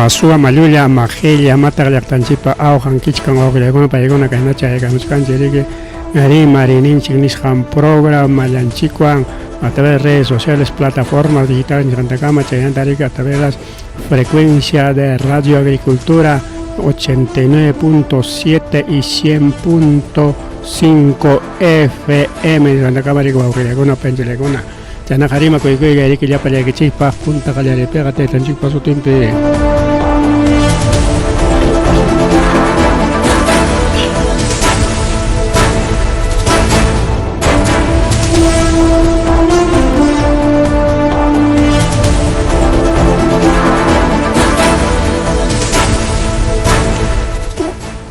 Ama suwa, ama llulla, ama qilla, amataq llaqtanchikpa awqan kichkan wawqillaykuna paykuna kayna chayaykamuchkanchik riki rimariyninchik nisqan programallanchikwan a través de redes sociales, plataformas digitales nisqantakama chaynata riki a través de las frecuencia de Radio Agricultura 89.7 y 100.5 FM nisqantakama riki wawqillaykuna panchillaykuna. Chaynaqa rimakuykuyqa riki llapallaykichikpaq punta qallariypiqa taytanchikpa sutinpi.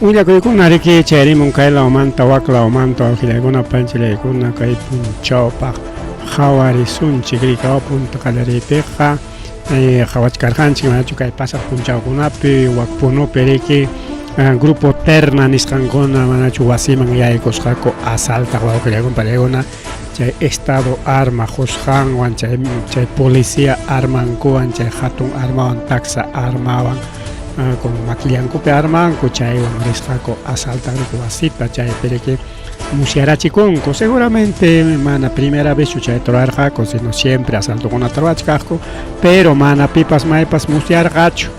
Willakuykuna riki chayarimun kay lawmanta wak lawmanta wawqillaykuna panchillaykuna kay punchawpaq qhawarisunchik rikaw punta qallariypiqa qhawachkarqanchik manachu kay pasaq punchawkunapi wak Punupi riki grupo Terna nisqankuna manachu wasiman yaykusqaku asaltaq wawqillaykuna pallaykuna chay estado arma qusqanwan chay chay policía armankuwan chay hatun armawan taxa armawan con makillankupi armanku chaywan risqaku asaltaq riki wasita chaypi riki musyarachikunku seguramente mana primera vez chayta ruwarqaku sino siempre asaltokunata ruwachkaqku pero mana pipas maypas musyarqachu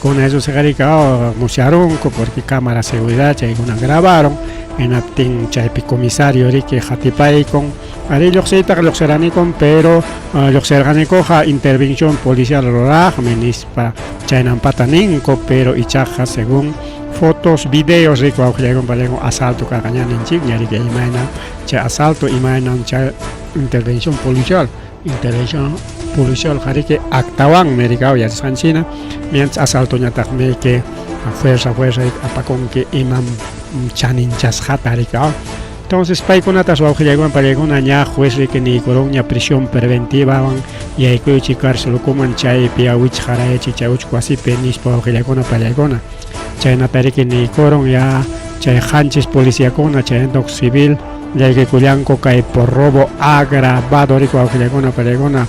con eso se oh, musyarunku porque cámara seguridad chaykuna grabaron hinaptin chaypi comisario riki hatipaykun arí lluqsiytaqa lluqsiranikun pero lluqsirqanikuqa intervención policial ruraqmi nispa chaynampata ninku pero ichaqa según fotos, videos riki wawqillaykuna pallaykuna asalto karqa ña ninchikña riki imayna chay asalto imaynam chay intervención policial intervención policial riki actawanmi riki yachasqanchik mientras asaltoñataqmi que fuerza fuerza apakunki imam chaninchasqata riki entonces paykunatas wawqillaykuna pallaykuna ña juez riki niykurunña prisión preventivawan yaykuychik cárcel ukuman chaypi wichqaraychik chay uchku wasipi nispa wawqillaykuna pallaykuna chaynata riki niykurun ya chay qanchis policiakuna chaynataq civil yaykukullanku kay por robo agravado riki wawqillaykuna pallaykuna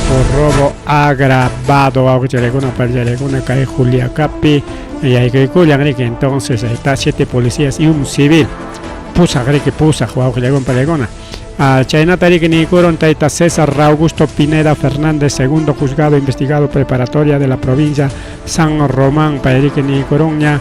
por robo agravado wawqichallaykuna pallaykuna kay Juliacapi yaykuykullan riki entonces ahí está siete policías y un civil pusaq riki pusaq wawqillaykuna pallaykuna chaynata riki niykurun tayta César Augusto Pineda Fernández segundo juzgado investigado preparatoria de la provincia San Román pay riki niykurunña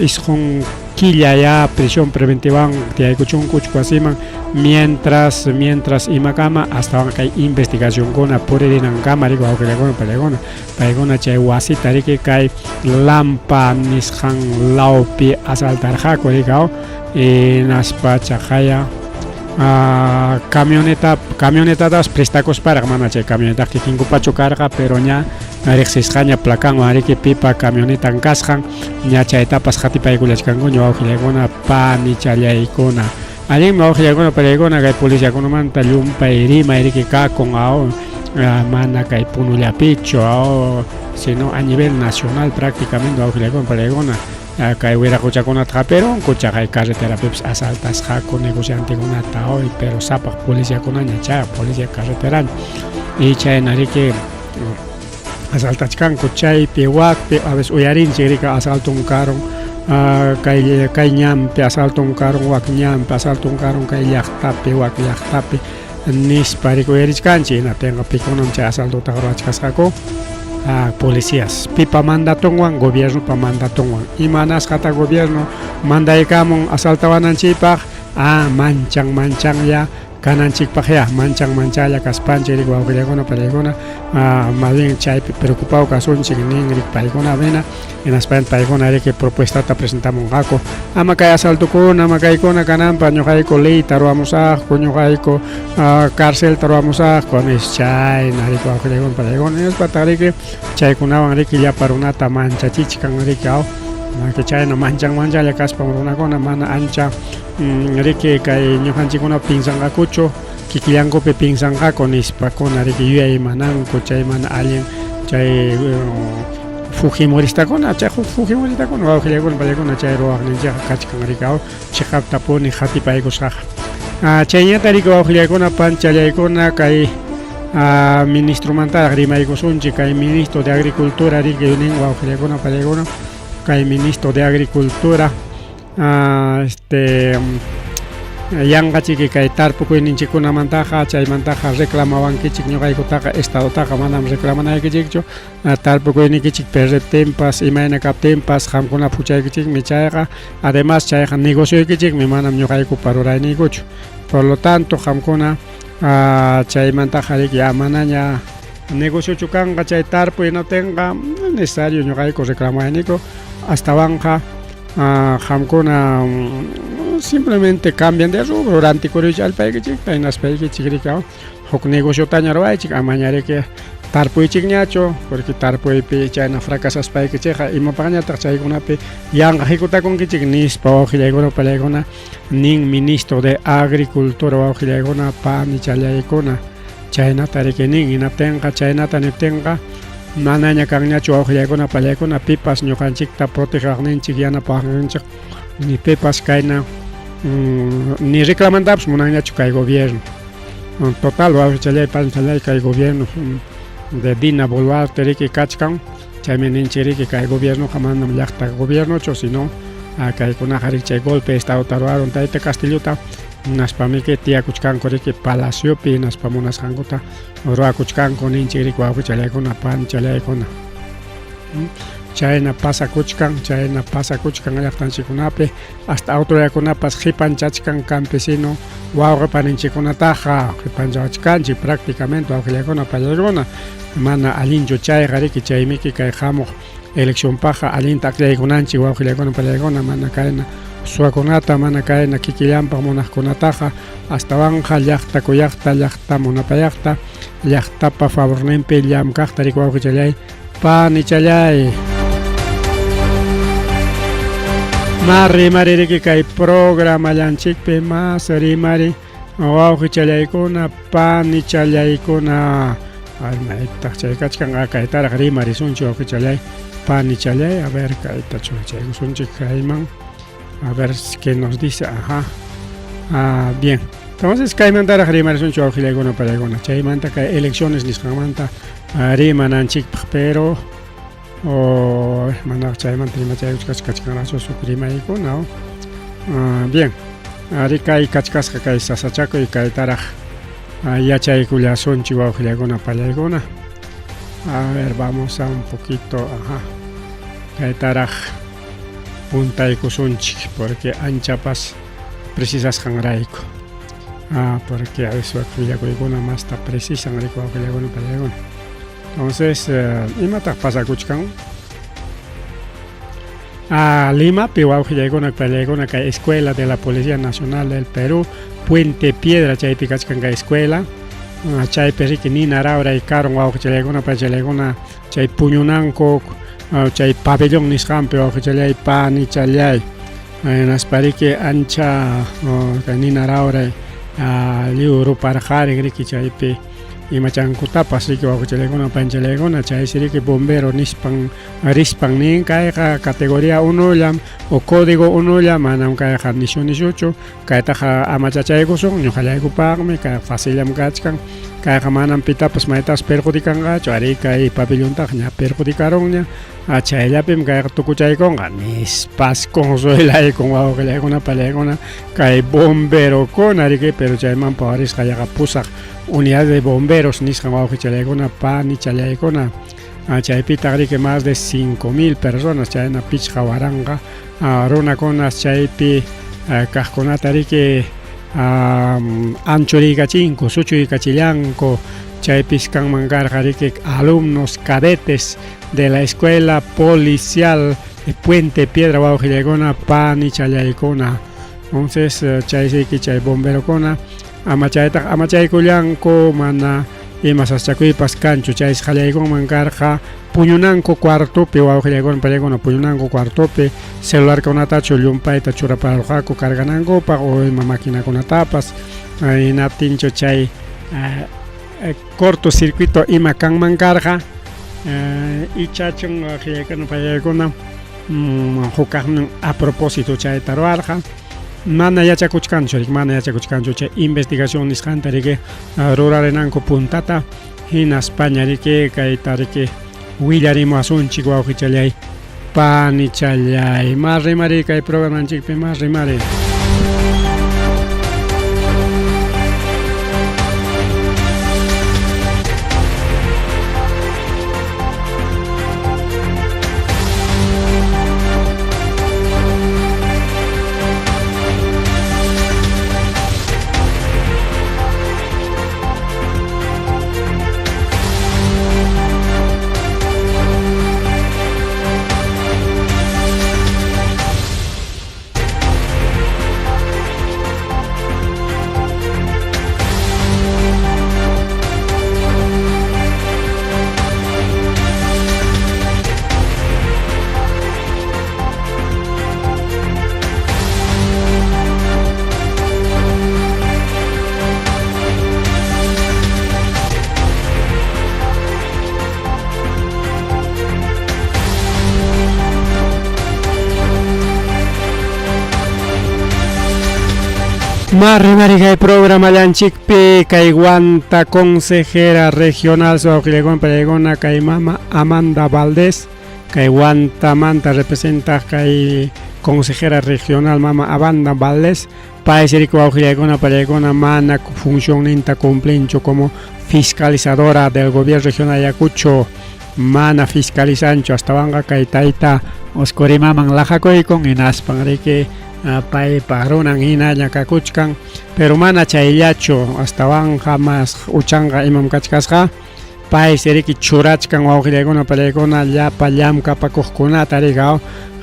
isqun killa ya prisión preventivawan tiyaykuchunku uchku wasiman mientras mientras imakama astawan kay investigacionkuna puririnankama riki wawqillaykuna pallaykuna paykuna chay wasita riki kay Lampa nisqan lawpi asaltarqaku riki hinaspa chaqaya camioneta camionetatas prestakusparaq mana chay camionetaqa kikinkupachu karqa pero ña riqsisqaña placanwan riki pipa camionetan kasqan ña chaytapas qatipaykullachkankuña wawqillaykuna panichallaykuna allinmi wawqillaykuna pallaykuna kay policiakunamanta llumpay rimay riki kakun aw mana kay Punullapichu aw sino a nivel nacional prácticamente wawqillaykuna pallaykuna kay wiraquchakunata hapirunku chaqay carreterapipas asaltasqaku negociantekunata hoy pero sapaq policiakunaña chay policía carreteraña y chayna riki asaltachkanku chaypi wakpi a veces uyarinchik riki asalton karun kay kay ñanpi asalton karun wak ñanpi asalton karun kay llaqtapi wak llaqtapi nispa riki uyarichkanchik hinaptinqa pikunam chay asaltotaqa ruwachkasqaku policías pipa mandatonwan gobiernopa mandatonwan imanasqata gobierno mandaykamun asaltawananchikpaq manchan manchanlla kananchikpaqya manchan manchalla kaspanchik riki wawqillaykuna pallaykuna más bien chaypi preocupado kasunchik nin riki paykuna vina hinaspa paykuna riki propuestata presentamunqaku ama kay asaltokuna ama kaykuna kananpaq ñuqayku leyta ruwamusaqku ñuqayku carcelta ruwamusaqku nis chayna riki wawqillaykuna pallaykuna hinaspataq riki chaykunawan riki llapa runata manchachichkan riki aw chayna manchan manchalla kaspan runakuna mana ancha riki kay ñuqanchikkuna pinsanqakuchu kikillankupi pinsanqaku nispakuna riki yuyaymananku chay mana allin chay fujimoristakuna chay fujimoristakuna wawqillaykuna pallaykuna chay ruwaqninchikqa kachkan riki aw chiqaptapuni qatipaykusqaqa chayñata riki wawqillaykuna panchallaykuna kay Ministromantaraq rimaykusunchik, kay ministro de Agricultura riki nin wawqillaykuna pallaykuna, kay ministro de Agricultura este yanqachiki kay tarpukuyninchikkunamantaqa, chaymantaqa reclamawankichik ñuqaykutaqa, estadotaqa manam reclamanaykichikchu. Tarpukuynikichik perdeptinpas imayna kaptinpas qamkunapa huchaykichikmi chayqa, además chayqa negocioykichikmi, manam ñuqaykupa rurayniykuchu. Por lo tanto qamkuna chaymantaqa riki ya manaña negociochu kanqa chay tarpuy, hinaptinqa necesario ñuqayku reclamayniku, astawanqa qamkuna simplemente cambian de rubro, rantikuruychik allpaykichikta, hinaspaykichik riki huk negociotaña ruwaychik, amaña riki tarpuychikñachu, porque tarpuypi chayna fracasaspaykichikqa imapaqñataq chaykunapi yanqa hikutakunkichik nispa wawqillaykuna pallaykuna nin ministro de Agricultura wawqillaykuna panichallaykuna, chaynata riki nin. Hinaptinqa chaynata niptinqa manaña kanñachu wawqillaykuna pallaykuna pipas ñuqanchikta protegewaqninchik, yanapawaqninchik, ni pipas kayna ni reclamantapas munanñachu kay gobierno. Total wawqichallay panichallay, kay gobierno de Dina Boluarte riki kachkan, chaymi ninchik riki kay gobiernoqa manam llaqta gobiernochu, sino kaykunaqa riki chay golpe de estadota ruwarun tayta Castillota, hinaspamiki tiyakuchkanku riki palaciopi, hinaspa munasqankuta ruwakuchkanku ninchik riki wawqichallaykuna panichallaykuna. Chayna pasakuchkan, chayna pasakuchkan llaqtanchikkunapi, hasta autoridadkunapas qipanchachkan campesino wawqi paninchikkunataqa, qipanchawachkanchik prácticamente wawqillaykuna pallaykuna, mana allinchu chayqa riki. Chaymiki kay hamuq eleccionpaqqa allinta akllaykunanchik wawqillaykuna pallaykuna, mana kayna suwakunata, mana kayna kikillanpaq munaqkunataqa, astawanqa llaqta kuyaqta, llaqta munapayaqta, llaqtapa favorninpi llamkaqta riki wawqichallay panichallay. Ma rimari riki kay programallanchikpi, mas rimari wawqichallaykuna panichallaykuna. Ay, maytaq chay kachkan? Kaytaraq rimarisunchik wawqichallay panichallay. A ver, kayta churachaykusunchik kayman, a ver qué nos dice. Ajá, bien, entonces kaymantaraq rimarisunchik wawqillaykuna pallaykuna, chaymanta kay elecciones nisqanmanta rimananchikpaq, pero mana chaymanta rimachaykuchkas kachkanraqchu huk rimaykuna. Bien, ari kay kachkasqa kay sasachakuy, kaytaraq yachaykullasunchik wawqillaykuna pallaykuna. A ver, vamos a un poquito, ajá, kaytaraq puntaykusunchik porque anchapas precisasqanrayku, porque a veces willakuykuna masta precisan riki wawqillaykuna pallaykuna. Entonces, imataq pasakuchkan? Limapi wawqillaykuna pallaykuna, kay Escuela de la Policía Nacional del Perú, Puente Piedra, chaypi kachkan kay escuela, chaypi riki nina rawray karun wawqichallaykuna pachallaykuna, chay puñunanku chay pabellón nisqanpi wawqichallay panichallay, hinaspa riki ancha kay nina rawray lliw ruparqarin riki chaypi imachankutapas riki wawqichallaykuna panchallaykuna. Chaysi riki bombero nispan rispan nin kayqa categoría 1llam o código 1llam, manam kayqa nishu nishuchu, kaytaqa amachachaykusun, ñuqallaykupaqmi kay facillam kachkan, kayqa manam pitapas maytapas perjudicanqachu, ari kay pabellontaqa ña perjudicarunña, chayllapim kayqa tukuchaykunqa nispas consuelaykun wawqillaykuna pallaykuna kay bomberokuna riki. Pero chayman pawarisqa yaqa 8 unidades de bomberos nisqan wawqichallaykuna panichallaykuna, chaypitaq riki más de 5000 personas, chayna 5000 runakuna chaypi kaqkunata riki anchuriykachinku, suchuykachillanku. Chaypis kanman karqa riki alumnos cadetes de la escuela policial de Puente Piedra wawqillaykuna panichallaykuna. Entonces chay riki chay bomberokuna amachaytaq amachaykullanku, mana ima sasachakuypas kanchu. Chaysi qallaykunman karqa puñunanku cuartopi wawqillaykuna pallaykuna, puñunanku cuartopi celularkunatachu llumpayta churaparurqaku carganankupaq o ima maquinakunatapas, hinaptinchu chay cortocircuito ima kanman karqa, ichachun wawqillaykuna pallaykuna hukaqnin a propósito chayta ruwarqa. Mana yachakuchkanchu riki, mana yachakuchkanchu chay investigación nisqanta riki rurarinanku puntata hinaspaña riki kayta riki willarimuwasunchik wawqichallay panichallay. Ma rimari kay programanchikpi ma rimari. Marrimari programa llanchikpi kay Huanta consejera regional Soaquilegón Paregona kay mama Amanda Valdés kay Huantamanta representa kay consejera regional mama Amanda Valdés pay wawqillaykuna pallaykuna mana funcionninta cumplinchu como fiscalizadora del gobierno regional Ayacucho mana fiscalizanchu astawanqa kay tayta Oscurimaman lajakuykun hinaspan riki paypa runan hinalla kakuchkan pero mana chayllachu astawanqa mas uchanqa imam kachkasqa paysi riki churachkan wawqillaykuna pallaykuna llapa llamkapakuqkunata riki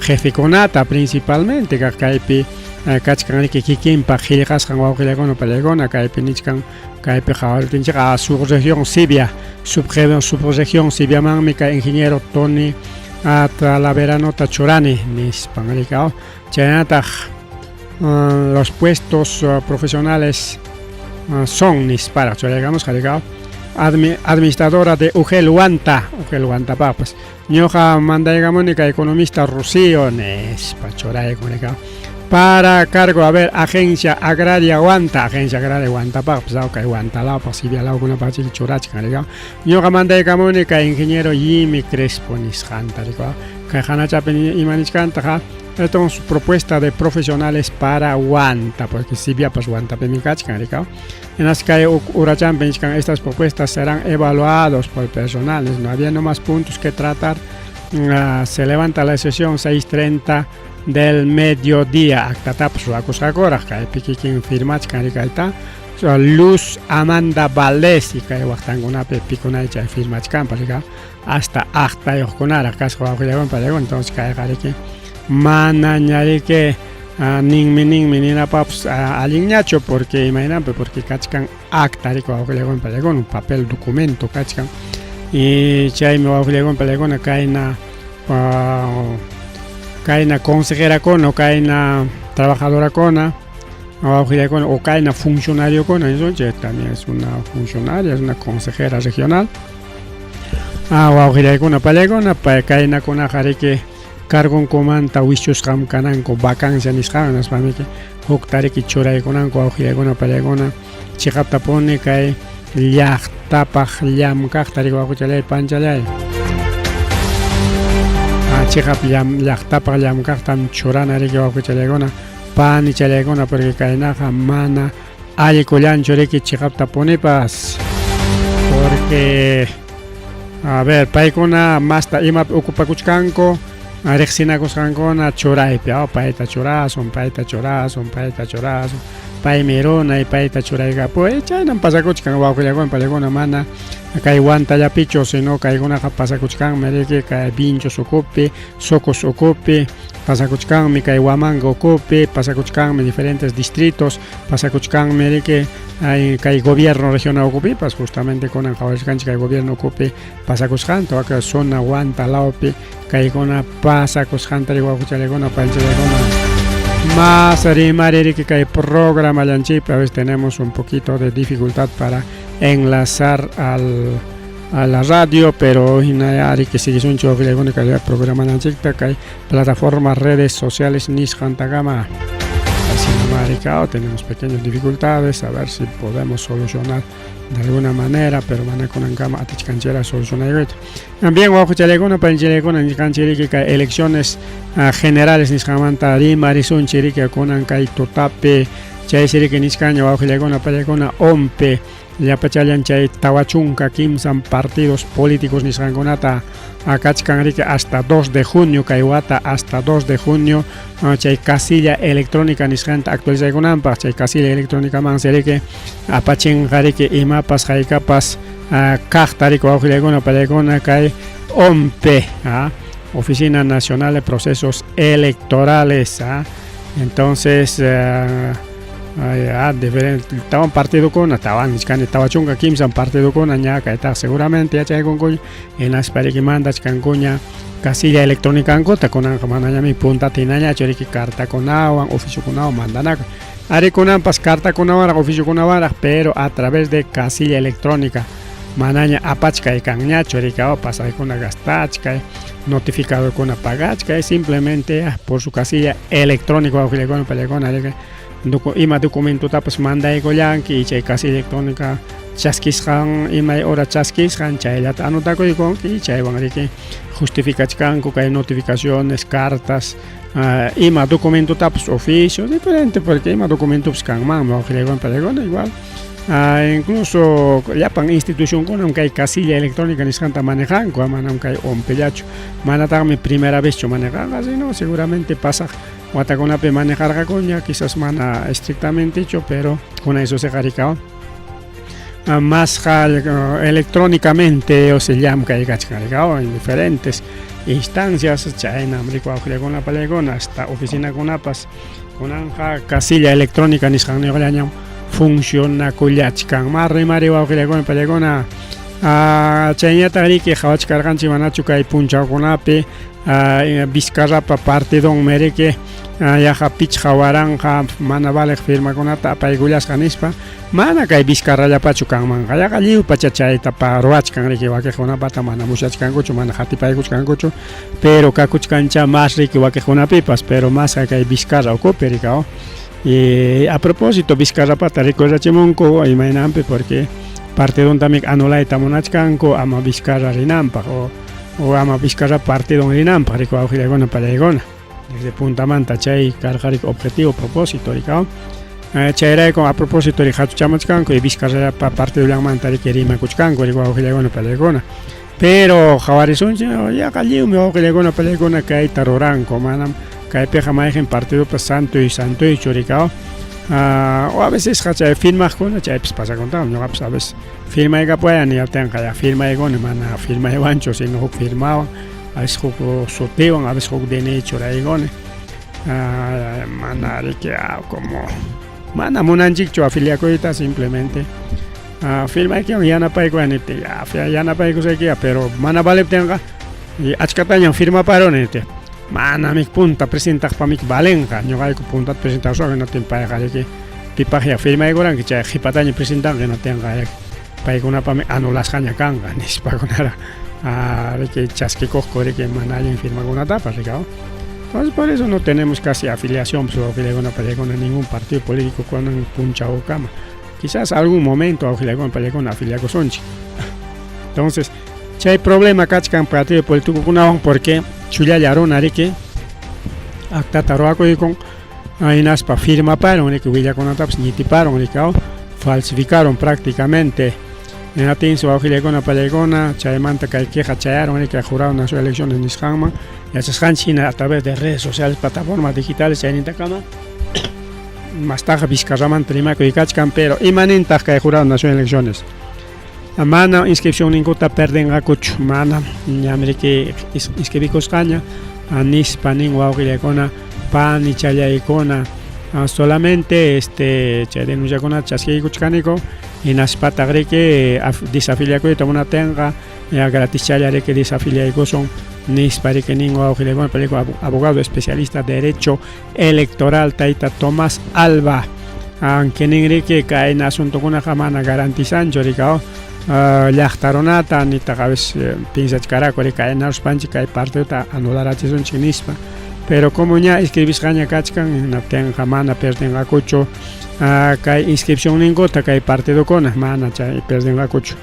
jefekunata principalmente kaq kaypi kachkan riki kikinpaq qillqasqan wawqillaykuna pallaykuna kaypi nichkan kaypi qhawariptinchikqa subregión Sibia subregión Sibiamanmi kay ingeniero Tony Talaveranota churani nispan riki chaynataq los puestos profesionales son nisparaq churaykamusqa riki administradora de Ugel Huanta, Ugel Huantapaqpas ñuqa mandaykamuni kay economista Rocío nispa churaykun riki para cargo, a ver, Agencia Agraria Huanta, Agencia Agraria Huantapaqpas kay Huanta lawpaq Sibia lawkunapaq churachkan riki ñuqa mandaykamuni kay ingeniero Jimmy Crespo nisqanta riki kay hanachapi ima nichkantaqa. Entonces, propuesta de profesionales para Huanta, porque Sibiapas Huantapimi kachkan riki. En las que urachampi nichkan estas propuestas serán evaluados por personales, no había no más puntos que tratar. Se levanta la sesión 6:30 del mediodía. Actatapas ruwakusqakuraq kaypi kikin firmachkan riki kayta. Luz Amanda Valdés y kay waqtankunapi pikunay chay firmachkanpas riki hasta aqtayuqkunaraq kasqa wawqillaykuna pallaykuna. Entonces kayqa riki manaña riki ninmi ninmi ninapapas allinñachu porque imaynanpi porque kachkan acta riki wawqillaykuna pallaykuna papel documento kachkan y chaymi wawqillaykuna pallaykuna kayna kayna consejerakuna kayna trabajadorakuna wawqillaykuna o kayna funcionariokuna nisunchik también es una funcionaria, es una consejera regional wawqillaykuna pallaykuna kaynakunaqa riki cargonkumanta wischusqam kananku vacancia nisqan hinaspamiki hukta riki churaykunanku wawqillaykuna pallaykuna chiqaptapuni kay llaqtapaq llamkaqta riki wawqichallay panchallay chiqap llaqtapaq llamkaqtam churana riki wawqichallaykuna panichallaykuna porque kaynaqa mana allikullanchu riki chiqaptapunipas porque a ver paykuna masta imapi ocupakuchkanku riqsinakusqankuna churaypi payta churasun payta churasun payta churasun paymi runay payta churaykapuy chaynam pasakuchkan wawqillaykuna pallaykuna mana kay Huantallapichu sino kaykunaqa pasakuchkanmi riki kay Vinchos ukupi Socos ukupi pasakuchkanmi kay Huamanga ukupi pasakuchkanmi diferentes distritos pasakuchkanmi riki kay gobierno regional ukupipas justamente kunan qhawarishkanchik kay gobierno ukupi pasakusqanta waka zona Huanta lawpi kaykuna pasakusqanta riki wawqichallaykuna panchallaykuna más rimari riki kay programa llanchikpi a veces tenemos un poquito de dificultad para enlazar a la radio, pero hinaya riki siguisunchik wawqillaykuna kay programa llanchikta kay plataformas redes sociales nisqantakama. Así tenemos pequeñas dificultades, a ver si podemos solucionar de alguna manera, pero manakunankama atichkanchikra solucionar. También wawqichallaykuna panichallaykuna nisqanchik kay elecciones generales nisqanmanta rimarisunchik kunan kay tutapi. Chaysi riki nichkanña wawqillaykuna panillaykuna ONPE llapachallan chay 43 partidos políticos nisqankunata kachkan riki hasta 2 de junio kay wata, hasta 2 de junio chay casilla electrónica nisqanta actualizaykunanpaq. Chay casilla electrónicamansi riki apachinqa riki imapas haykapas kaqta riki wawqillaykuna panillaykuna kay ONPE, Oficina Nacional de Procesos Electorales. Entonces diferente tawan partidokuna, tawan nichkani, 43 partidokuna ña kaytaqa seguramente yachaykunkuña, hinaspa riki mandachkankuña casilla electrónica-nkuta. Kunanqa manañami puntata hinañachu riki cartakunawan oficiokunawan mandanaku. Ari, kunanpas cartakunawanraq oficiokunawanraq, pero a través de casilla electrónica, manaña apachkay kanñachu riki pasaykuna gastachkay, notificadorkuna pagachkay, simplemente por su casilla electrónica. Wawqillaykuna panillaykuna, riki ima documentotapas mandaykullanki y chay casilla electrónica chaskisqan, imay hora chaskisqan chayllata anotakuykunki y chaywan riki justificachkanku kay notificaciones, cartas, ima documentotapas, oficio diferente, porque ima documentopas kanmanmi wawqillaykuna panillaykuna. Igual incluso llapan institucionkunam kay casilla electrónica nisqanta manejanku, manam kay ONPEllachu, manataqmi primera vezchu manejanqa, sino seguramente pasaq watakunapi manejarqakuña, quizás mana estrictamentechu, pero kunan eso se rikawan masqa electrónicamente o se llamkay kachkan en diferentes instancias. Chaynam riki wawqillaykuna panillaykuna, hasta oficinakunapas kunanqa casilla electrónica nisqanniyuqllañam funcionakullachkan. Rimari wawqillaykuna panillaykuna. Chayñataq riki qhawachkarqanchik manachu kay punchawkunapi Vizcarrapa partidonmi riki yaqa 5000 mana valeq firmakunata apaykullasqa nispa. Mana kay Vizcarrallapachu kanmanqa, yaqa lliw pacha chayta ruwachkan riki, wakiqkunapata mana musyachkankuchu, mana qatipaykuchkankuchu, pero kakuchkancha mas riki wakiqkunapipas, pero masqa kay Vizcarra ukupi riki. Y a propósito, Vizcarrapata recordachimunku imaynanpi, porque partidontami anulayta munachkanku ama Vizcarra rinanpaq o ama Vizcarra partidon rinanpaq riki wawqillaykuna panillaykuna. Desde puntamanta chay karqa riki objetivo, propósito riki. Chayrayku a propósito riki hatuchamuchkanku y Vizcarrapa partidollanmanta riki rimakuchkanku riki wawqillaykuna panillaykuna. Pero qhawarisunchik, yaqa lliwmi wawqillaykuna panillaykuna kayta ruranku, manam kaypiqa mayqin partidopas santo y santoychu riki. O a veces chay firmaqkuna chaypis pasakuntaqmi, ñuqapas a veces firmaykapuwaya niyaptinqa ya firmaykuni, mana firmaywanchu, sino huk firmawan, a veces huk sutiwan, a veces huk DNI churaykuni, mana riki como mana munanchikchu afiliakuyta, simplemente firmaykiwan yanapaykuwan niptin ya yanapaykusaykiya, pero mana valiptinqa achkatañam firmaparuni niptin manami punta presentaqpamiki valenqa, ñuqayku puntata presentaqsuwan hinaptin payqa riki pipaqya firmaykuranki chay qhipataña presentanqa hinaptinqa paykunapami anulasqaña kanqa nispakunara riki chaskikuqku riki mana allin firmakunatapas riki. Entonces por eso no tenemos casi afiliación pues, wawqillaykuna panillaykuna, ningún partido político kunan punchawkama. Quizás algún momento wawqillaykuna panillaykuna afiliakusunchik. Entonces chay problema kachkan partido políticokunawan, porque chullalla runa riki actata ruwakuykun hinaspa firmaparon riki, willakunatapas ñitiparon riki, falsificaron prácticamente. Hinaptinsi wawqillaykuna panillaykuna chaymanta kay queja chayaron riki Jurado Nacional de Elecciones nisqanman, yachasqanchik hina a través de redes sociales, plataformas digitales chaynintakama mastaqa Vizcarramanta rimakuy kachkan. Pero imanintaq kay Jurado Nacional de Elecciones? Mana inscripción ninkuta perdenqakuchu, mana, ñam riki inscribikusqaña nispa nin wawqillaykuna panichallaykuna. Solamente chay denunciakunata chaskiykuchkaniku, hinaspataq riki desafiliakuyta munaptinqa ya gratischalla riki desafiliaykusun nispa riki nin wawqillaykuna panillaykuna abogado especialista de derecho electoral tayta Tomás Alba, aunque nin riki kayna asuntokunaqa mana garantizanchu riki llaqta runata, nitaq a veces piensachkaraku riki kayna rushpanchik kay partidota anularachisunchik nispa. Pero como ña inscribisqaña kachkan, hinaptinqa mana perdenqakuchu kay inscripcionninkuta kay partidokuna, mana chay perdenqakuchu.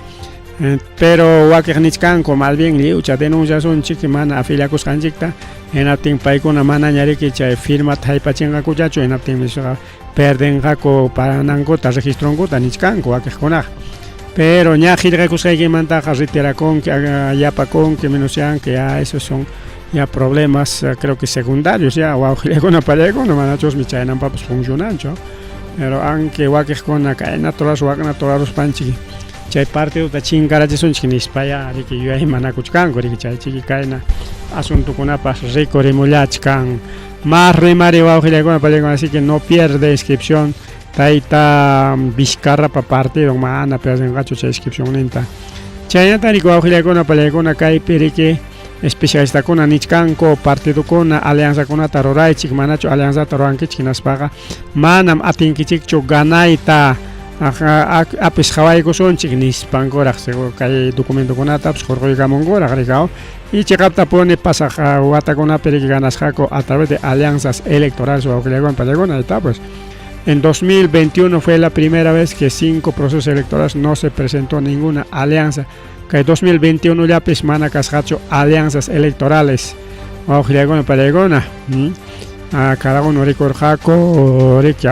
Pero wakiq nichkanku, más bien lliwcha denunciasunchik mana afiliakusqanchikta, hinaptin paykuna manaña riki chay firmata haypachinqakuchachu, hinaptinmi perdenqaku paranankuta, registronkuta nichkanku wakiqkunaqa. Pero ña qillqakusqaykimantaqa retirakunki, yapakunki, menosyanki, ya esos son ya problemas creo que secundarios ya wawqillaykuna pallaykuna manachusmi chaynanpapas funcionanchu. Pero aunque wakiqkuna kaynata ruraspa waknata ruraruspanchik chay partidota chinkarachisunchik nispa ya riki yuyaymanakuchkanku riki chay chiki kayna asuntokunapas rikurimullachkan. Más rimari wawqillaykuna pallaykuna, así que no pierde inscripción tayta Vizcarrapa partido, mana pierdenqachu chay inscripcionninta. Chaynata riki wawqillaykuna pallaykuna kaypi riki especialistakuna nichkanku partidokuna alianzakunata ruraychik, manachu alianzata rurankichik hinaspaqa manam atinkichikchu ganayta, apis qhawaykusunchik nispankuraq seguro kay documentokunatapas hurquykamunkuraq rikaw. Y chiqaptapuni pasaq watakunapi riki ganasqaku a través de alianzas electorales wawqillaykuna pallaykuna. Ahí está, pues. En 2021 fue la primera vez que cinco procesos electorales no se presentó ninguna alianza. Kay 2021 llapis mana kasqachu alianzas electorales wawqillaykuna pallaykuna. Cada uno rikurqaku riki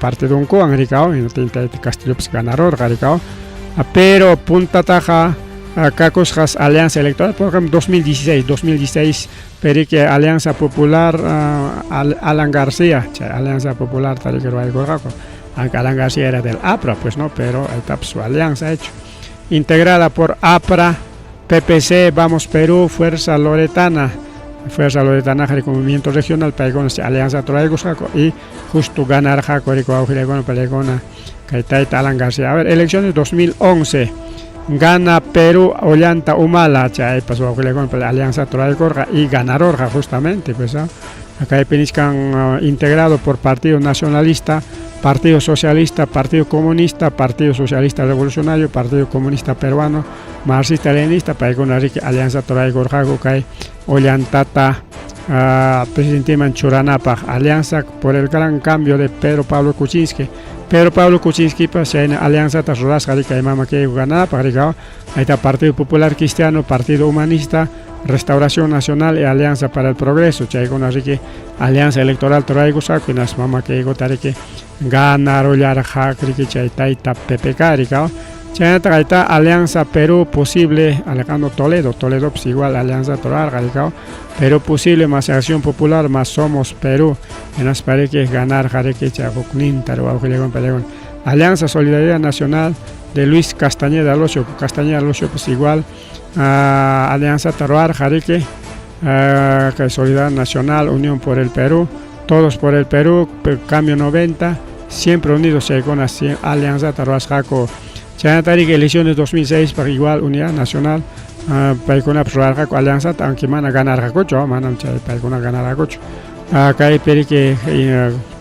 partidunkuwan rikaw, hinaptin Castillopas ganarurqa rikaw. Pero puntataqa kakusqas alianza electoral, por ejemplo 2016, 2016 periki Alianza Popular Alan García, chay Alianza Popular tariki ruwaykurqaku, aunque Alan García era del APRA, pues no, pero ahí está su alianza hecho, integrada por APRA, PPC, Vamos Perú, Fuerza Loretana, Fuerza Loretana con Movimiento Regional, paykuna alianza ruraykusqaku y justo ganarqaku riki wawqillaykuna pallaykuna kay tayta Alan García. A ver, elecciones 2011 gana Perú Ollanta Humala, chaypas wawqillaykuna alianza ruraykurqa y ganarurqa justamente, pues, ¿no? Kaypi nichkan integrado por Partido Nacionalista, Partido Socialista, Partido Comunista, Partido Socialista Revolucionario, Partido Comunista Peruano, Marxista Leninista, paykuna riki alianza ruraykurqaku kay Ollantata presidenteman churanapaq, Alianza por el Gran Cambio de Pedro Pablo Kuczynski. Pedro Pablo Kuczynskipas chayna alianzata rurasqa riki kay mama Keiko gananapaq rikaw. Ahí está Partido Popular Cristiano, Partido Humanista, Restauración Nacional y Alianza para el Progreso. Chaykuna riki alianza electoral ruraykusqaku, hinaspa mama Keikota riki ganarullarqa riki chay tayta PPK rikaw. Chaynataq ahí está Alianza Perú Posible, Alejandro Toledo, Toledo pues igual alianza rurarqa rikaw. Perú Posible más Acción Popular más Somos Perú, hinaspa riki ganarqa riki chay hukninta wawqillaykuna pallaykuna. Alianza Solidaridad Nacional de Luis Castañeda Lossio, Castañeda Lossio pues igual alianza rurarqa riki kay Solidaridad Nacional, Unión por el Perú, Todos por el Perú, Cambio 90, Siempre Unidos, chaykuna alianzata rurasqaku. Chaynata riki elecciones 2006 paq igual Unidad Nacional paykunapas rurarqaku alianzata, aunque mana ganarqakuchu, manam chay paykuna ganarqakuchu. Kaypi riki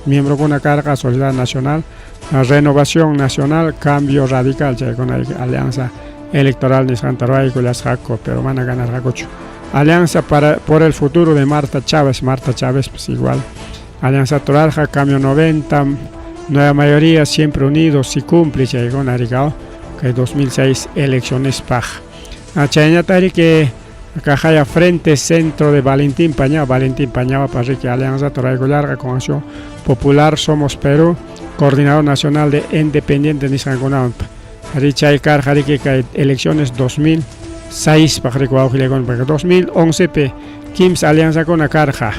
miembrokuna karqa Solidaridad Nacional, Renovación Nacional, Cambio Radical, chaykuna alianza electoral nisqanta ruraykullasqaku, pero mana ganarqakuchu. Alianza para por el Futuro de Marta Chávez, Marta Chávez pues igual alianza rurarqa, Cambio 90, Nueva Mayoría, Siempre Unidos, Si Cumple, chaykuna rikaw kay 2006 elecciones paq. Chaynata riki kaqaya Frente Centro de Valentín Pañagua, Valentín Pañagua riki alianza ruraykullarqa con Acción Popular, Somos Perú, Coordinador Nacional de Independientes nisqankunawan. Ari chay karqa riki kay elecciones 2006 paq riki wawqillaykuna. Porque 2011 pi kimsa alianzakuna karqa.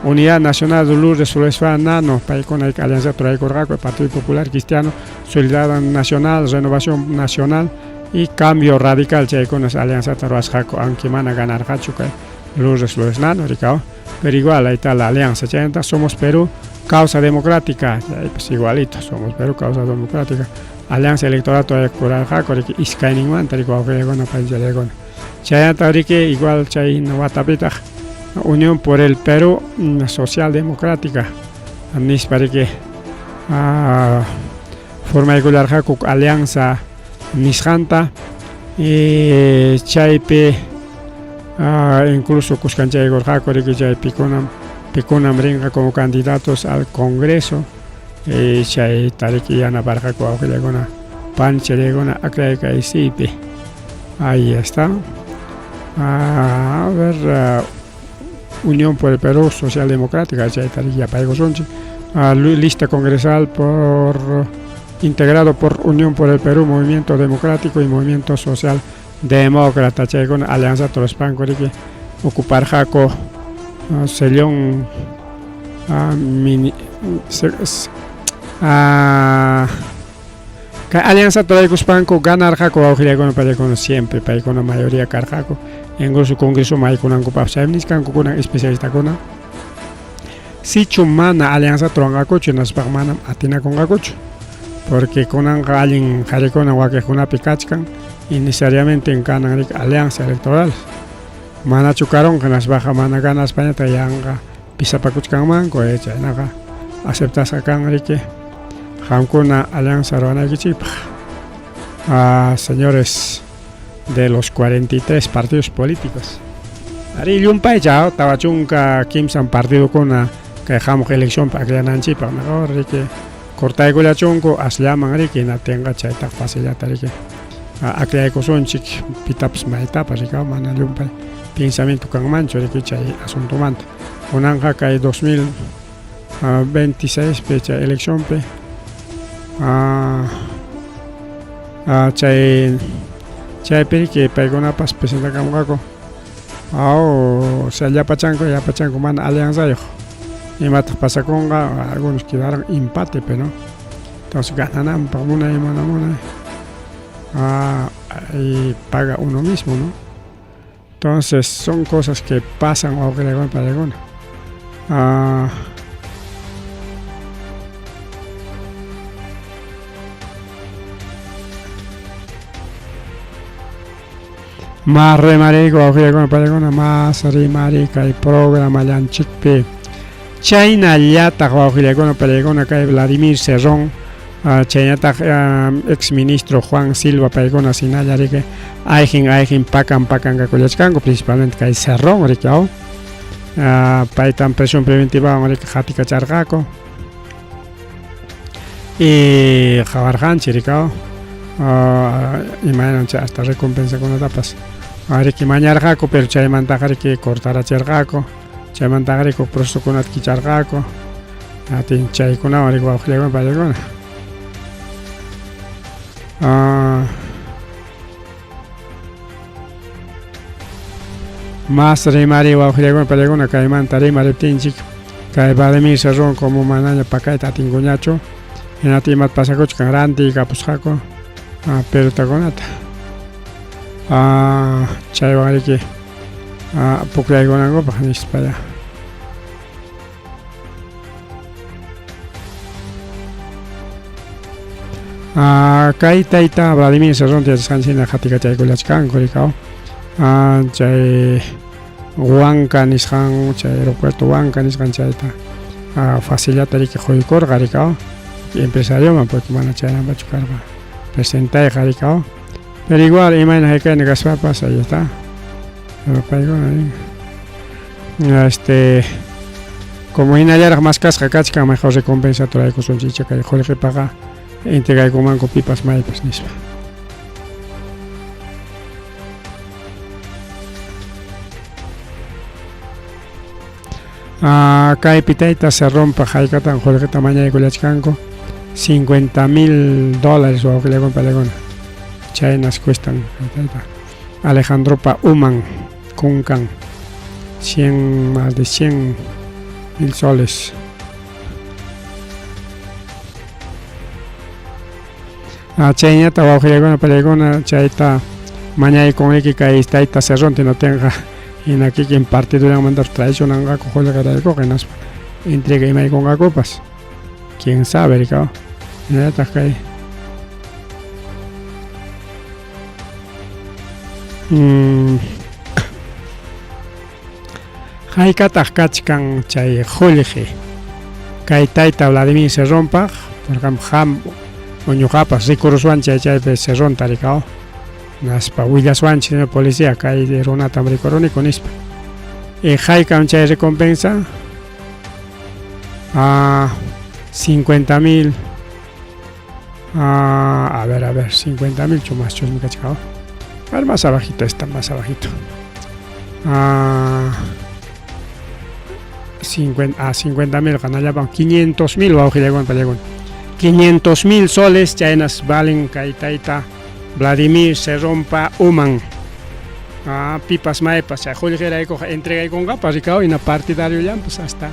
Unidad Nacional de Lourdes Flores Nano, paykuna alianza ruraykurqaku, Partido Popular Cristiano, Solidaridad Nacional, Renovación Nacional y Cambio Radical, chaykuna alianzata rurasqaku, aunque mana ganarqachu kay Lourdes Flores Nano rikaw, pero igual ahí está la alianza. Chaynata Somos Perú, Causa Democrática, pues igualito, Somos Perú, Causa Democrática, alianza electoral rurarqaku riki iskayninmanta riki wawqillaykuna paychallaykuna. Chaynata riki igual chay watapitaq Unión por el Perú Social Democrática nispa riki formaykullarqaku alianza nisqanta y chaypi Incluso kuskanchaykurqaku riki chay pikunam pikunam rinqa como candidatos al Congreso chayta riki yanaparqaku wawqillaykuna panchalaykuna akllaykaysiypi. Ahí está. A ver, Unión por el Perú Social Democrática, chayta riki yapaykusunchik. Lista congresal por integrado por Unión por el Perú, Movimiento Democrático y Movimiento Social Demócrata, chaykuna alianza ruraspanku riki ocuparqaku sellón mini kay alianza ruraykuspanku ganarqaku wawqillaykuna paykuna siempre paykuna mayoría karqaku incluso congresoman haykunankupaq chaymi nichkanku kunan especialistakuna sichu mana alianzata ruranqakuchu hinaspaqa manam atinakunqakuchu porque kunanqa allin qarikuna wakiqkunapi kachkan y necesariamente kanan riki alianza electoral manachu karunqa hinaspaqa mana ganaspañataq yanqa pisapakuchkanmanku chaynaqa aceptasqa kan riki qamkuna alianza ruranaykichikpaq. Señores de los 43 partidos políticos. Arí llumpaycha 43 partidokuna kay hamuq eleccionpi akllananchikpaq mejor riki cortaykullachunku asllaman riki hinaptinqa chaytaq facillata riki akllaykusunchik pitapas maytapas riki mana llumpay pensamiento kanmanchu riki chay asuntomanta. Kunanqa kay 2026 pi chay eleccionpi chay chaypi riki paykunapas presentakamunqaku o sea llapachanku llapachanku mana alianzayuq imataq pasakunqa algunos quedaron empate pero entonces ganananpaq munay mana munay y paga uno mismo, ¿no? Entonces son cosas que pasan wawqillaykuna panaykuna. Mas rimariyku wawqillaykuna panaykuna mas rimariy kay programallanchikpi. Chaynallataq wawqillaykuna panaykuna kay Vladimir Cerrón chaynataq ex ministro Juan Silva paykuna sinalla riki ayqin ayqin pakan pakankakullachkanku principalmente kay Cerrón riki aw paytam prisión preventivawan riki qatikacharqaku y qawarqanchik riki aw imaynam chay hasta recompensakunatapas riki mañarqaku pero chaymantaqa riki cortarachirqaku chaymantaqa riki huk procesokunata kicharqaku atin chaykunawan riki wawqillaykuna paykuna. Mas rimariy wawqillaykuna paykuna kaymanta rimariptinchik kay Vladimir Cerrón como manaña pakayta atinkuñachu hinata imata pasakuchkan rantiykapusqaku pelotakunata chaywan riki pukllaykunankupaq nispaya. Kay tayta Vladimir Cerrón yachasqanchik hina qatikachaykullachkanku rikaw chay Huanca nisqan chay aeropuerto Huanca nisqan chayta facillata riki quykurqa rikaw empresarioman porque mana chaynampachu karqa presentayqa rikaw pero igual imayna haykayna kaspapas ahí está pero paykuna este como hinallaraq maskasqa kachkan mejor recompensa turaykusunchik icha kay qullqipaqa entregaykumanku pipas maypas nispa. Kaypi tayta Cerronpaq haykatan qullqita mañaykullachkanku 50 mil dólares wawqillakuna paykuna chaynas cuestan tayta Alejandropa uman kunkan 100 más de 100 mil soles. Chayñata wawqillakuna paykuna chayta mañaykunriki kay tayta Cerrón tinotinqa hina kikin partidullanmanta traicionanqaku qullqiraykuqa hinaspa entrega imaykunqakupas quién sabe rikaw hinallataq kay haykataq kachkan chay qullqi kay tayta Vladimir Cerrónpaq por ejemplo qam o ñuqapas rikuruswan chay chaypi Cerrónta rikaw. Naspa willaswanchik señor policía kay runatam rikuruniku nispa. Y haykam chay recompensa? Ah, 50 mil. Ah, a ver, a ver, 50 mil chumas chusmi kachka. A ver, más abajito está, más abajito. Ah, 50, ah, 50 mil, qanallapan 500 mil wawqillaykuna pallaykuna. 500 mil soles chaynas valen kay tayta Vladimir Cerrónpa uman. Ah, pipas maypas chay qullqiraykuqa entregaykunqapas rikaw hina partidariollapas hasta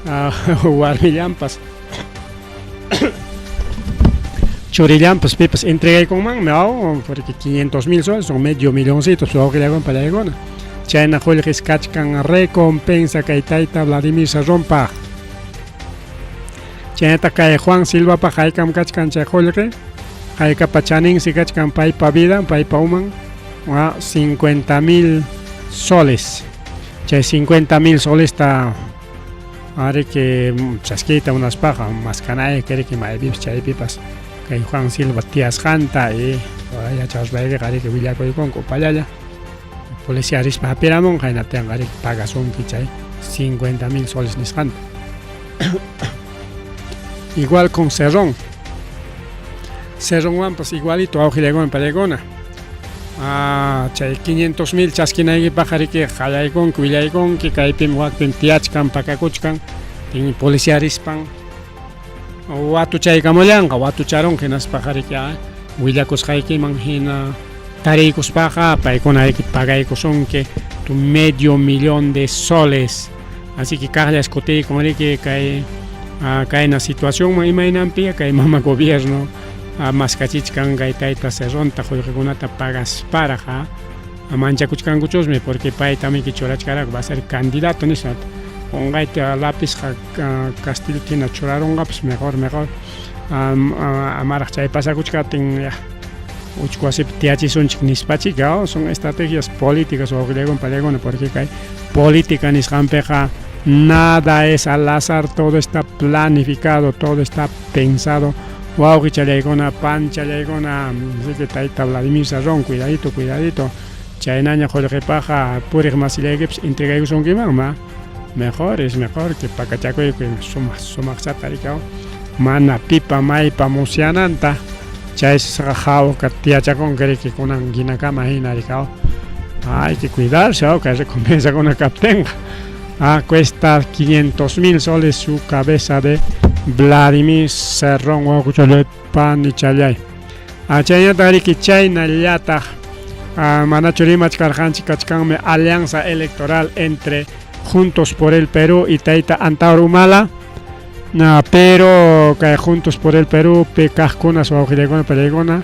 ah, warmillampas churillampas pipas entregaykunmanmi aw porque 500 mil soles son medio milloncito wawqillaykuna pallaykuna. Chayna qullqis kachkan recompensa kay tayta Vladimir Cerrónpaq. Chaynataq kay Juan Silvapaq haykam kachkan chay qullqi, haykapa chaninsi kachkan paypa vida, paypa uman, 50 mil soles. Chay 50 mil solesta ariki chaskiyta munaspaqa maskanayki riki maypipas chaypipas kay Juan Silva tiyasqanta y yachaspaykiqa ariki willakuykunku upallalla. Policía rispa hapiramunqa hinaptinqa ariki pagasunki chay 50 mil soles nisqanta. Igual con Cerrón. Cerrónwanpas igualito wawqillaykuna pallaykuna. Ah, chay 500 mil chaskinaykipaq riki qallaykunki willaykunki kaypim wakpim tiyachkan pakakuchkan tin policía rispan watuchaykamullanqa watucharunqa hinaspaqa riki willakusqaykiman hina tariykuspaqa paykuna riki pagaykusunki tu medio millón de soles. Así que kaqllas kutiykun riki kay kayna situacionman imaynanpi kay mama gobierno maskachichkan kay tayta Cerrónta qullqikunata pagasparaq manchakuchkankuchusmi porque paytamiki churachkaraku va a ser candidato nispa qunqayta lapisqa Castillota hina churarunqapas mejor mejor amaraq chay pasakuchkaptin ya uchku wasipi tiyachisunchik nispachika son estrategias políticas wawqillaykuna pallaykuna porque kay política nisqanpiqa nada es al azar, todo está planificado, todo está pensado. Wawqichallaykuna, panchallaykuna, así que tayta Vladimir Cerrón, cuidadito, cuidadito. Chaynaña qullqipaqqa puriq masillaykipas entregaykusunkiman ma. Mejor es mejor que pakachakuykuy sumaq sumaqchata rikaw mana pipa maypa musyananta chaysqa hawka tiyachakunki riki kunan hinakama hina rikaw. Hay que cuidarse, kay recompensakuna kaptinqa. Ah, cuesta 500 mil soles su cabeza de Vladimir Cerrón wawqichallay panichallay. Ah, chaynataq riki chaynallataq manachu rimachkarqanchik kachkanmi alianza electoral entre Juntos por el Perú y tayta Antauro Humala. Pero kay Juntos por el Perú pi kaqkuna wawqillaykuna pallaykuna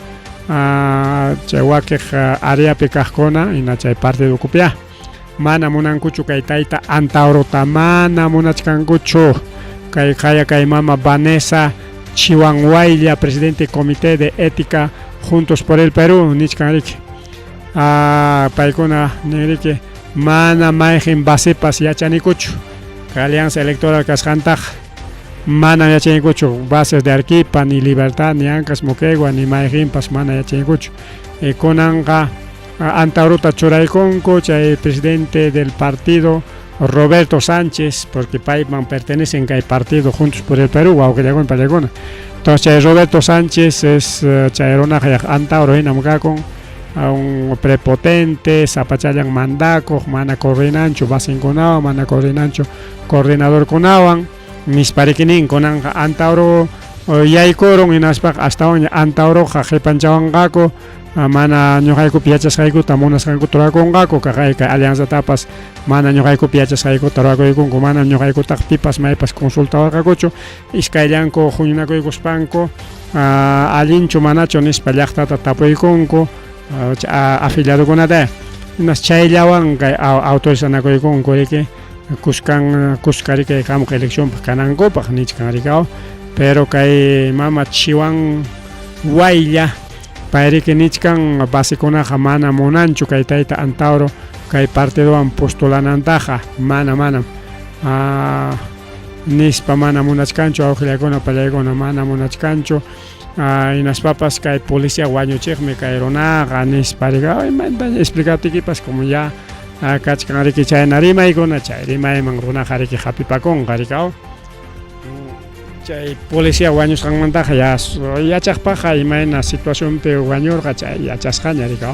chay wakiq areapi kaqkuna hina chay partido ukupiyá mana munankuchu kay tayta Antaurota mana munachkankuchu kay qaya kay mama Vanessa Chihuanhuaylla presidente comité de ética Juntos por el Perú nichkan riki paykuna nin riki mana mayqin basepas yachanikuchu kay alianza electoral kasqantaqa mana yachanikuchu bases de Arequipa ni Libertad ni Ancash Moquegua ni mayqinpas mana yachanikuchu kunanqa Antaurota churaykunku chay presidente del partido Roberto Sánchez porque payman pertenecen kay partido Juntos por el Perú wawqillaykuna pallaykuna entonces chay Roberto Sánchez es chay runaqa Antauro hinam kakun un prepotente sapachallan mandakuq mana coordinanchu basinkunawan mana coordinanchu coordinadorkunawan nispa riki nin kunanqa Antauro yaykurun hinaspaqa astawanña Antauroqa qipanchawanqaku mana ñuqaykupi yachasqaykuta munasqankuta rurakunqaku kaqay kay alianzatapas mana ñuqaykupi yachasqaykuta rurakuykunku manam ñuqaykutaqa pipas maypas consultawarqakuchu iskayllanku huñunakuykuspanku allinchu manachu nispa llaqtata tapuykunku afiliadokunata hinas chayllawan kay autorizanakuykunku riki kuskan kuska riki hamuq eleccionpaq kanankupaq nichkan rikaw pero kay mama Chihuan Huaylla pay riki nichkan basekunaqa mana munanchu kay tayta Antauro kay partidowan postulanantaqa mana manam nispa mana munachkanchu awqillaykuna pallaykuna mana munachkanchu. Hinaspapas kay policía wañuchiqmi kay runaqa nispa riki imaynataña explicaptikipas como ya kachkan riki chayna rimaykuna chay rimayman runaqa riki hapipakunqa riki chay policía wañusqanmantaqa ya yachaqpaqqa imayna situacionpi wañurqa chay yachasqaña riki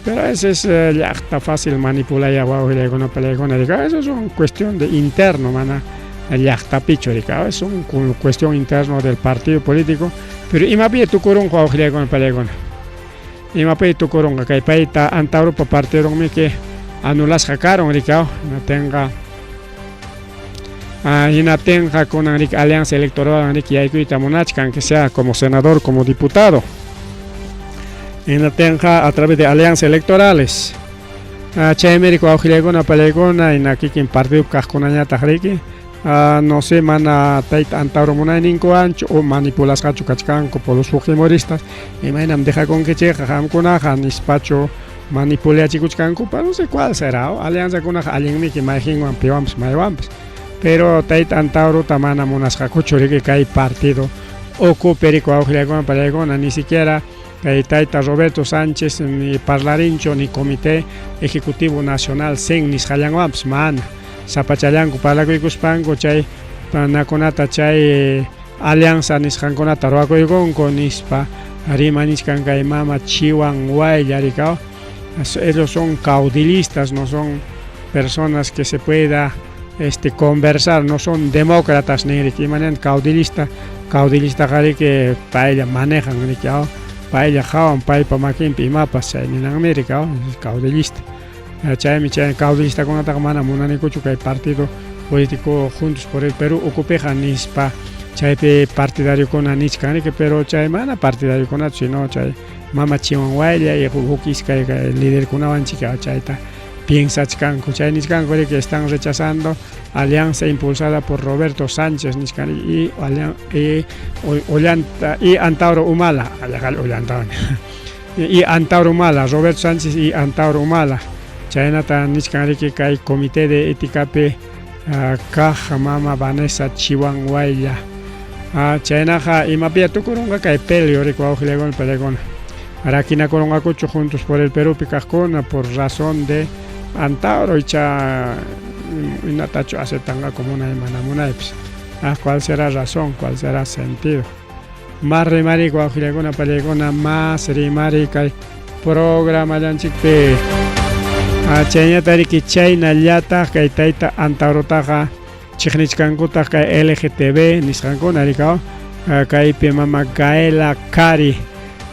pero ese es llaqta fácil manipulaya wawqillaykuna palaykuna riki eso es un cuestión de interno mana llaqtapichu riki es un cuestión interno del partido político pero imapi tukurunqa wawqillaykuna palaykuna imapi tukurunqa kay payta Antauropa partidonmiki anulasqa karun riki hinaptinqa hinaptinqa kunan riki alianza electoral riki yaykuyta munachkan que sea como senador como diputado hinaptinqa a través de alianzas electorales chaymi riki wawqillaykuna palaykuna hina kikin partidopi kaqkunañataq riki no sé mana tayta Antauro munayninkuwanchu o manipulasqachu kachkanku por los fujimoristas imaynam dejakunkichikqa qamkunaqa nispachu manipulachikuchkankupas no sé cuál será alianzakunaqa allinmiki mayqinwan piwanpas maywanpas pero tayta Antaurota mana munasqakuchu riki kay partido ukupi riki wawqillaykuna palaykuna ni siquiera kay tayta Roberto Sánchez ni parlarinchu ni Comité Ejecutivo Nacional CEN nisqallanwanpas mana sapachallanku parlakuykuspanku chay panakunata chay alianza nisqankunata ruwakuykunku nispa rimanichkan kay mama Chiwan Waylla rikaw ellos son caudillistas no son personas que se pueda conversar no son demócratas nin riki imananta caudillista caudillistaqa riki paylla manejan riki paylla qhawan paypa makinpi imapas chay ninanmi riki caudillista chaymi chay caudillistakunataqa mana munanikuchu kay partido político Juntos por el Perú ukupiqa nispa chaypi partidariokuna nichkan riki pero chay mana partidariokuna sino chay mama Chiwan Waylla y huk iskay liderkunawan chika chayta piensachkanku chay nichkanku riki están rechazando alianza impulsada por Roberto Sánchez nichkan y y Ollanta y Antauro Humala Ollanta y Antauro Humala Roberto Sánchez y Antauro Humala chaynata nichkan riki kay comité de éticapi kaq mama Vanessa Chiwan Waylla chaynaqa imapiya tukurunqa kay pelio riki wawqillaykuna palaykuna rakinakurunqakuchu Juntos por el Perúpi kaqkuna por razón de Antauro icha inatachu aceptanqaku munay mana munaypis cuál será razón cuál será sentido más rimari wawqillaykuna palaykuna más rimari kay programallanchikpi chayñata riki chaynallataq kay tayta Antaurutaqa chiqnichkankutaq kay LGTB nisqankuna rikaw kaypi mama Gaela Cari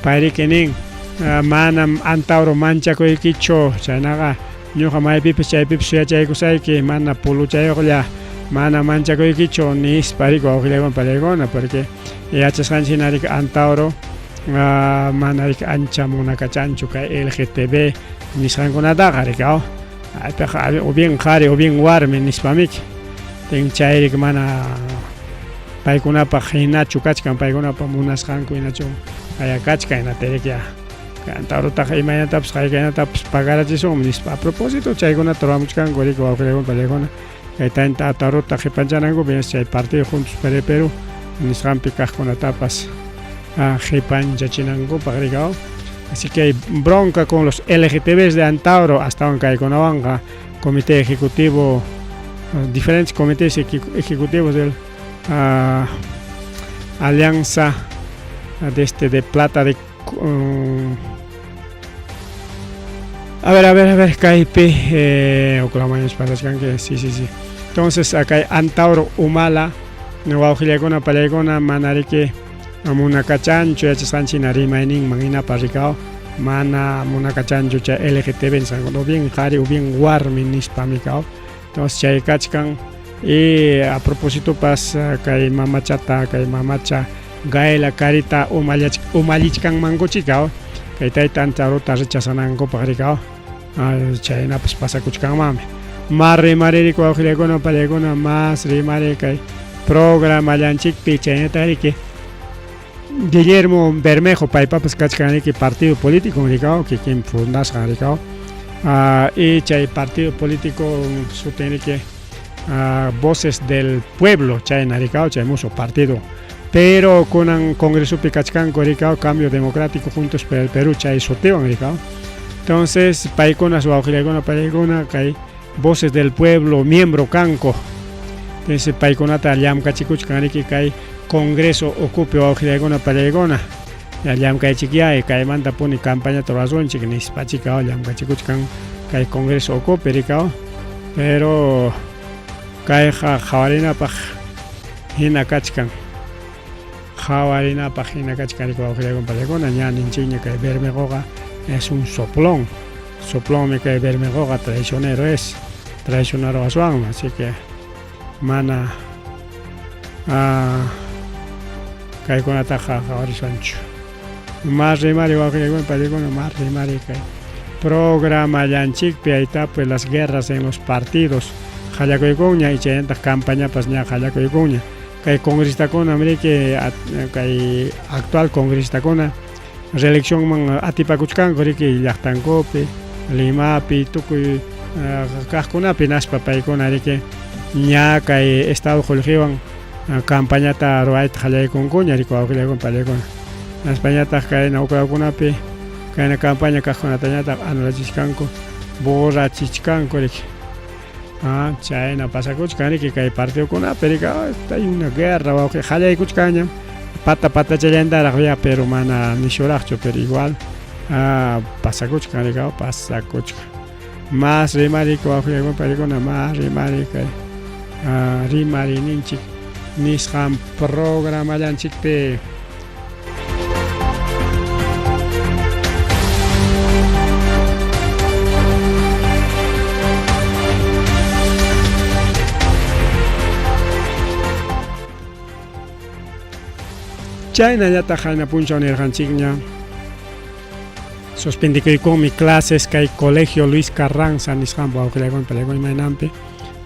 payriki nin manam Antauro manchakuykichu chaynaqa ñuqa maypipas chaypipas suyachaykusayki mana puluchayuqlla mana manchakuykichu nispa riki wawqillaykuna palaykuna porque yachasqanchik hina riki Antauro mana riki ancha munakachanchu kay LGTB nisqankunataqa riki aypiqa o bien qhari o bien warmi nispamiki tin chayriki mana paykunapaq hinachu kachkan paykunapa munasqanku hinachu kaya kachkan hinata Antaurutaqa imaynatapas qaykaynatapas pagarachisunmi nispa a propósito chaykunata ruwamuchkanku riki wawqillaykuna palaykuna kay tayta Antaurota qipanchanankupi chay partido Juntos por el Perú nisqanpi kaqkunatapas qipanchachinankupaq riki así que hay bronca con los LGTBs de Antauro astawan kaykunawanqa comité ejecutivo diferentes comités ejecutivos del Alianza de de Plata de a ver, a ver, a ver, kaypi Oklahoma pasachkanki sí, sí, sí. Entonces acá hay Antauro Humala wawqillaykuna palaykuna mana riki munakachanchu yachasqanchik hina rimayninman hinapa rikaw mana munakachanchu chay LGTB nisqanku o bien qhari o bien warmi nispami kaw entonces chay kachkan y a propósito pas kay mamachata kay mamacha Gaela Carita umallichkanmankuchika kay tayta Antaurota rechazanankupaq rikaw chaynapas pasakuchkanmanmi mas rimaririku wawqillaykuna palaykuna mas rimari kay programallanchikpi chaynata riki Guillermo Bermejo paypapas kachkan riki partido político rikaw kikin fundasqan rikaw y chay partido político sutin riki Voces del Pueblo chayna rikaw chay musuq partido Pero kunan congresopi kachkanku rikaw Cambio Democrático Juntos por el Perú chay sutiwan rikaw. Entonces paykunas wawqillaykuna paykuna kay Voces del Pueblo miembro kanku. Entonces paykunata llamkachikuchkan riki kay congreso ukupi wawqillaykuna pallaykuna. Ya llamkaychikyá kaymanta puni campañata rurasunchik nispachika llamkachikuchkan kay congreso ukupi rikaw. Pero kayqa qhawarinapaq hina kachkan. Qhawarinapaq hina kachkan riki wawqillaykuna pallaykuna ña ninchikña kay Bermejoqa es un soplón. Soplonmi kay Bermejoqa traicionero es. Traicionero aswanmi, así que mana kaykunataqa qhawarishwanchu. Mas rimari wawqillaykuna pallaykuna mas rimari kay programallanchikpi aytapuy las guerras en los partidos qallakuykunña y chaynataq campañapas ña qallakuykunña. Kay congresistakuna riki kay actual congresistakuna reeleccionman atipakuchkanku riki llaqtankupi, Limapi, tukuy kaqkunapi hinaspa paykuna riki ña kay estado qullqiwan campañata ruwayta qallaykunkuña riki wawqillaykuna pallaykuna. Hinaspañataq kay nawkrawkunapi kayna campaña kaqkunatañataq anulachichkanku, borrachichkanku riki. Ah, chayna pasakuchkan riki kay partidokunapi riki, hay una guerra wawqi qallaykuchkanñam pata patachallantaraq ya pero mana nishuraqchu pero igual pasakuchkan riki, pasakuchkan. Mas rimari wawqillaykuna paykuna mas rimari kay rimarininchik nisqan programallanchikpi. Chaynallataq qayna punchaw nirqanchikña suspendikuykunmi clases kay Colegio Luis Carranza nisqanpa wawqillaykuna pallaykuna imaynanpi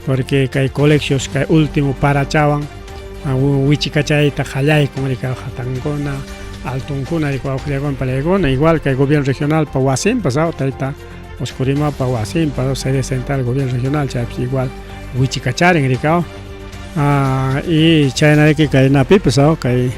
porque kay colegios kay último parachawan wichikachayta qallaykun riki hatankuna altunkuna riki wawqillaykuna pallaykuna igual kay gobierno regionalpa wasinpas tayta Oscurimapa wasinpas sede central gobierno regional chaypis igual wichikacharin riki y chayna riki kay napipas kay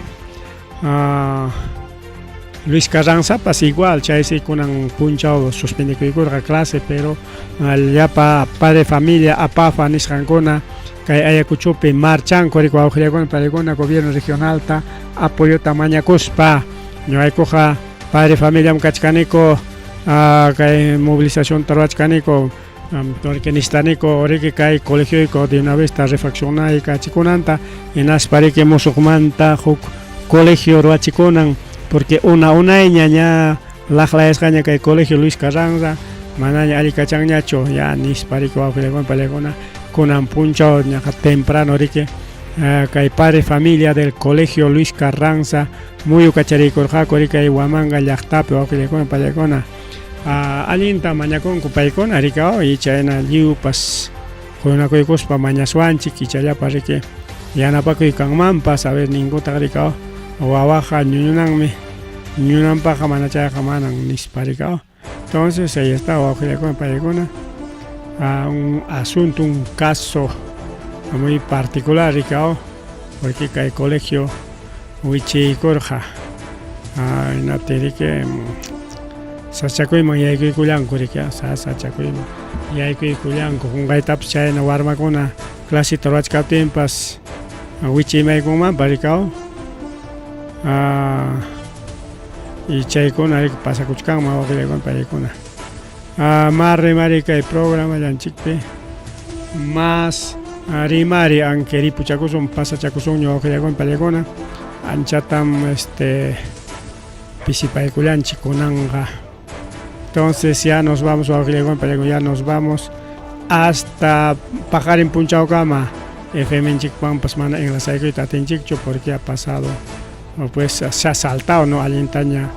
Luis Carranzapas igual chaysi kunan punchaw suspendikuykurqa clase pero llapa padre familia apafa nisqankuna kay Ayacuchopi marchanku riki wawqillaykuna paykuna gobierno regionalta apoyota mañakuspa ñuqaykuqa padre familiam kachkaniku kay movilizacionta ruwachkaniku porque necesitaniku riki kay colegioyku de una vez ta refaccionaykachikunanta hinaspa riki musuqmanta huk colegio ruwachikunan porque una unayña ña laqlayasqaña kay colegio Luis Carranza manaña allikachanñachu ya nispa riki wawqillaykuna pallaykuna kunan punchaw ñaqa temprano riki kay padre familia del colegio Luis Carranza muyukachariykurqaku riki kay Huamanga llaqtapi wawqillaykuna pallaykuna allinta mañakunku paykuna riki y chayna lliwpas huñunakuykuspa mañaswanchik ichallapa riki yanapakuy kanmanpas a ver ninkutaq riki wawaqa ñuñunanmi ñuñunanpaqqa mana chayqa manan nispa riki. Entonces ahí está wawqillaykuna paykuna un asunto, un caso muy particular riki porque kay colegio wichiykurqa hinaptin riki sasachakuyman yaykuykullanku riki sasachakuyman yaykuykullanku qunqaytapas chayna warmakuna claseta ruwachkaptinpas wichiymaykunmanpas riki y chaykuna riki pasakuchkanman wawqillaykuna paykuna. Mas rimari kay programallanchikpi mas rimari aunque ripuchakusun pasachakusunña wawqillaykuna pallaykuna anchatam este pisipaykullanchik kunanqa. Entonces ya nos vamos wawqillaykuna pallaykuna ya nos vamos hasta paqarin punchawkama FMnchikwanpas mana enlazaykuyta atinchikchu porque ha pasado pues se ha saltado no allintaña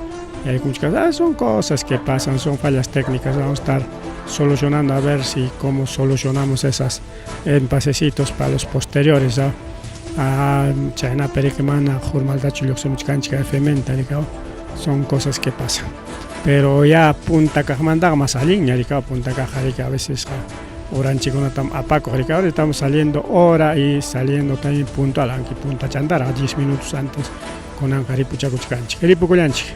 yaykunchik. Son cosas que pasan, son fallas técnicas, vamos a estar solucionando a ver si cómo solucionamos esas empasecitos para los posteriores. Chaynapi riki mana formaltachu lluqsimuchkanchik FMnta riki, son cosas que pasan. Pero ya punta kaqmantaqa más allinña riki, punta kaqqa riki a veces Horanchikkunatam apakuq riki. Ahora estamos saliendo hora y saliendo también puntual, aunque puntachantaraq 10 minutos antes kunanqa ripuchakuchkanchik. Ripukullanchik.